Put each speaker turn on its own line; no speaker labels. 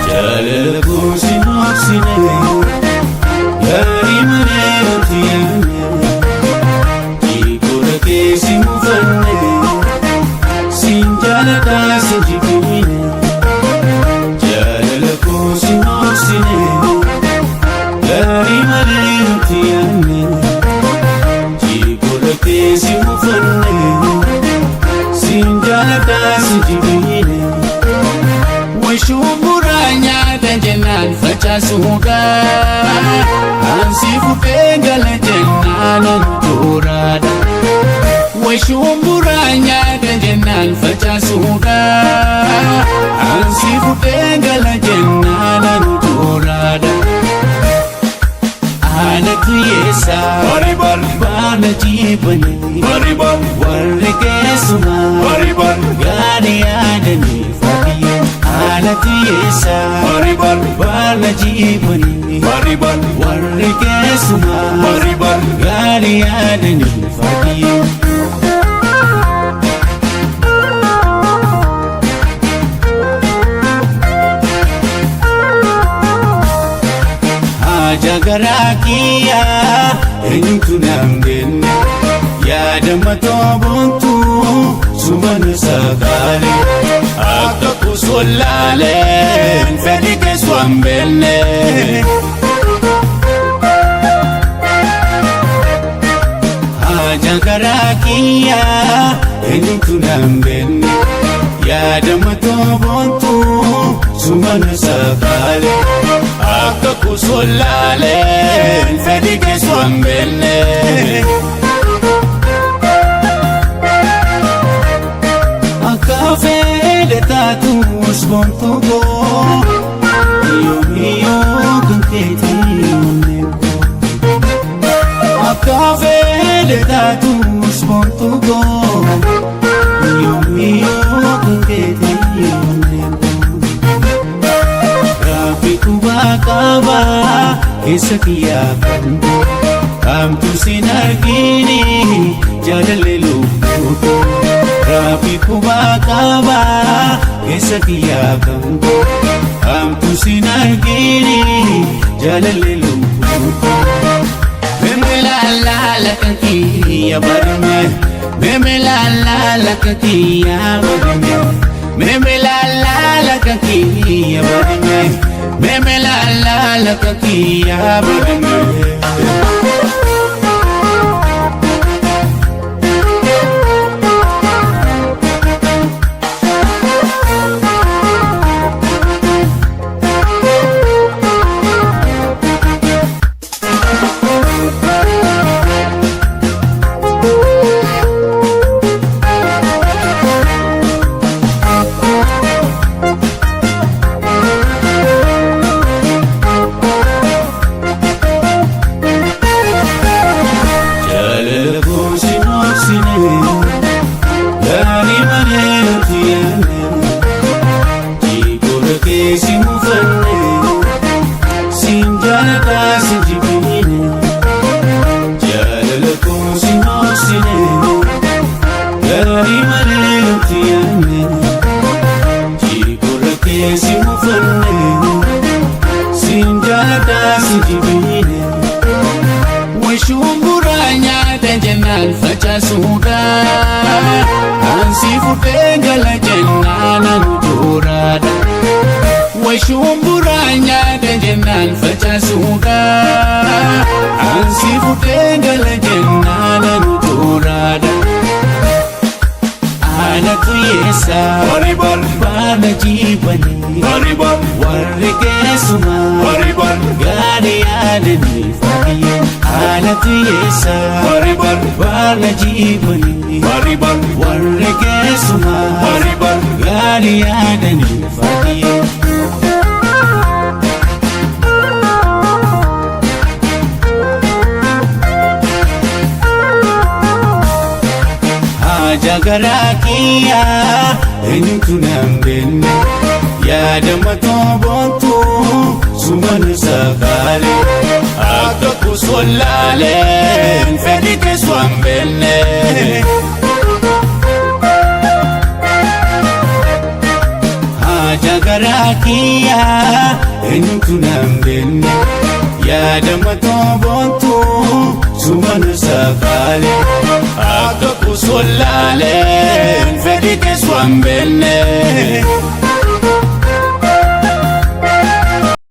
Jaalala kuusi noobsine gaarii malee nuti yaadne jikoora keessi mufanne siin jaaladhaa si jibbine. Jaalala kuusi noobsine gaarii malee nuti yaadne jikoora keessi mufanne siin jaaladhaa si jibbine. Shumburaa nyaata jennaan facaasuudha. Ansi fuudhee gala jennaan antuuraadha. Shumburaa nyaata jennaan facaasuudha. Ansi fuudhee gala jennaan antuuraadha. Haala kiyyeessaa baala jiibanii warri keessumaa gaarii yaadanii fakkiyee. Haala kiyyeessaa baala jiibanii warri keessumaa gaarii yaadanii fakkiyee. Haja garaa kiyyaa eenyutu naan kenne yaada matoo boontuu sumana sakaale akka kusolaaleen fedhi keessuwan beelne. Haja garaa kiyyaa eenyutu naan kenne yaada matoo boontuu sumana sakaale akka kusolaaleen fedhi keessuwan beelne. Akka fedhe taatus boontuu koo yoomiyyuu kan keetii onnee koo. Akka fedhe taatus boontuu koo yoomiyyuu kan keetii onnee koo. Rabbi qubaa qabaa keessa kiyyaa kan kamtu sin argini jaalallee lubbuu koo. Rabbi qubaa qabaa keessa kiyyaa kan kamtu sin argini jaalallee lubbuu koo. Meme la la la kan kiyya barme Meme la la la kan kiyya barme Meme la la la kan kiyya barme Meme la la la kan kiyya barme. Jaalala kuusi noobsine gaarii malee nuti yaadne jikoora keessi mufanne siin jaaladhaa si jibbine. Jaalala kuusi noobsine gaarii malee nuti yaadne jikoora keessi mufanne siin jaaladhaa si jibbine. Shumburaa nyaata jennaan facaasuudha. Ansi fuudhee gala jennaan antuuraadha. Shumburaa nyaata jennaan facaasuudha. Ansi fuudhee gala jennaan antuuraadha. Haala kiyyeessaa baala jiibanii warri keessumaa gaarii yaadanii fakkiyee. Haala kiyyeessaa baala Warra jiibanii warri keessumaa gaarii yaadanii fadhiyee. Haja garaa kiyyaa eenyutu naan beenne, yaada matoo boontuu sumana sakaale akka kusollaaleen fedhi keessumaan beenne. Haja garaa kiyyaa eenyutu naan beenne, yaada matoo boontuu sumana sakaale akka kusollaaleen fedhi keessumaan beenne.